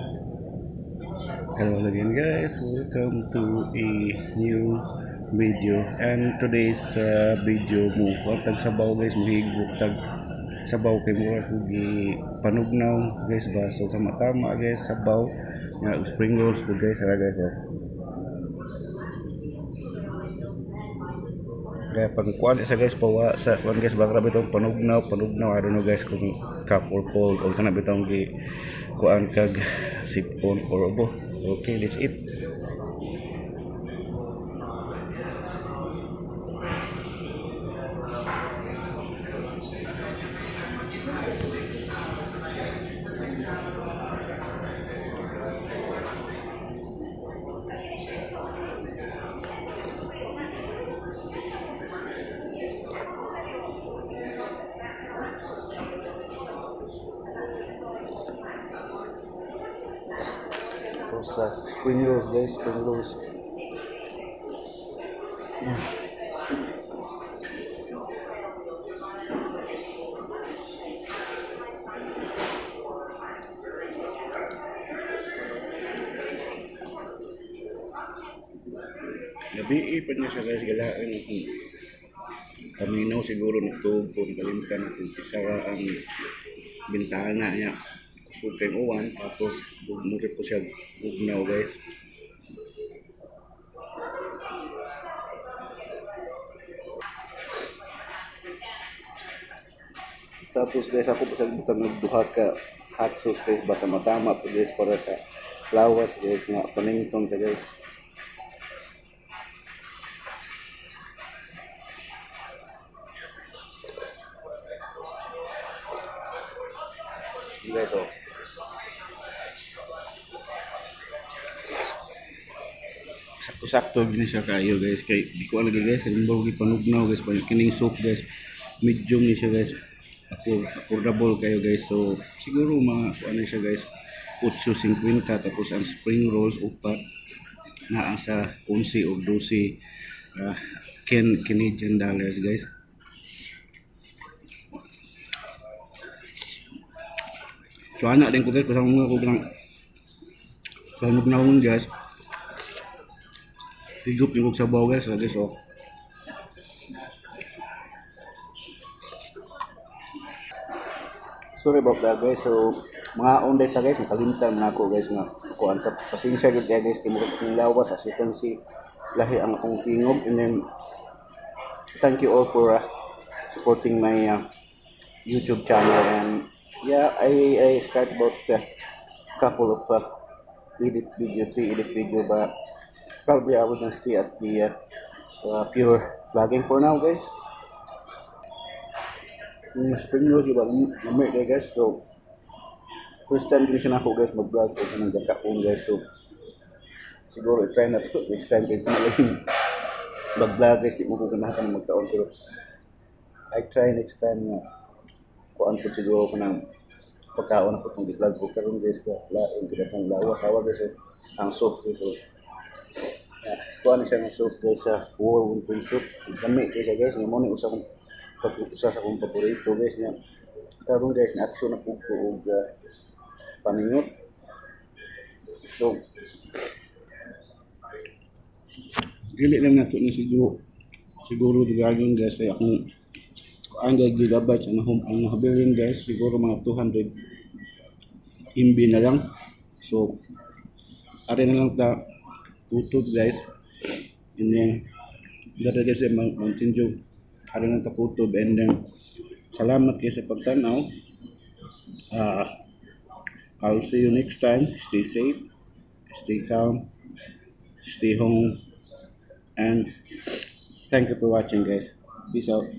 Hello again, guys, welcome to a new video, and today's video, mo tag sabaw, guys, mohigop tag sabaw kay mura ko gi panugnaw, guys, ba. So sama tama, guys, sabaw nga spring rolls po, guys, ara, guys, oh. Kaya pag kuan isa, guys, pawa sa kuan, guys, baka bitong panugnaw panugnaw. I don't know, guys, kung cup or cold or kana bitong gi kuan kag sipon or ubo. Okay, let's eat. Tapos sa spring rolls, guys, spring rolls. Gabi pa niya siya, guys, galain akong paminaw siguro nagtuog ko, nakalimtan akong isara ang bintana niya. Kusog kay uwan, tapos mura po siya bugnaw, guys. Tapos, guys, ako po sa butang duha ka hot sauce, guys, baka matama po, guys, para sa lawas, guys, nga paningtong ta, guys. Guys, oh. Sakto-sakto gini siya kayo, guys, kay di ko lagi, guys, kay limbaw gi panugnaw, guys, pa kining soup, guys, medium ni siya, guys, affordable kayo, guys. So siguro mga kuan ni siya, guys, 8.50. Tapos ang spring rolls upat naa sa 11 o 12 Canadian dollars, guys. So ana din ko, guys, pasang mga ko ng panugnawon, guys, higop yung kog sabaw, guys. So, guys, oh. Sorry about that, guys. So mga on ta, guys, nakalimtan man ako, guys, nga kuan ta. Pasensya gyud kay, guys, kay murag akong lawas. As you can see, lahi ang akong tingog. And then thank you all for supporting my YouTube channel. And yeah, I start about couple of edit video, three edit video, but probably I will gonna stay at the pure vlogging for now, guys. Yung spring rolls, diba? Lamig kayo, guys. So, first time din siya na ako, guys, mag-vlog o kanang gakaon, guys. So, siguro i-try na to next time kaya kung mag-vlog, guys, di mo ko ganahan magkaon. Pero, I try next time nga kuan po siguro ko ng pagkaon na po itong vlog ko karon, guys, ka lain ko akong lawas awa, guys. So, ang soup, guys, so yeah, kuan na siya nga soup, guys, sa war wonton soup. Lami kay siya, guys, nga mo ni usa sa akong paborito, guys, nga karon, guys, na action na pud ko og paningot. So dili lang nato ni siguro siguro dugayon, guys, kay akong ang gigabytes ang home ang nahabilin, guys, siguro mga 200 MB na lang. So ari na lang ta kutob, guys, and then dara, guys, Mountain Dew. Ari lang ta kutob and then salamat kayo sa pagtanaw. I'll see you next time. Stay safe, stay calm, stay home, and thank you for watching, guys. Peace out.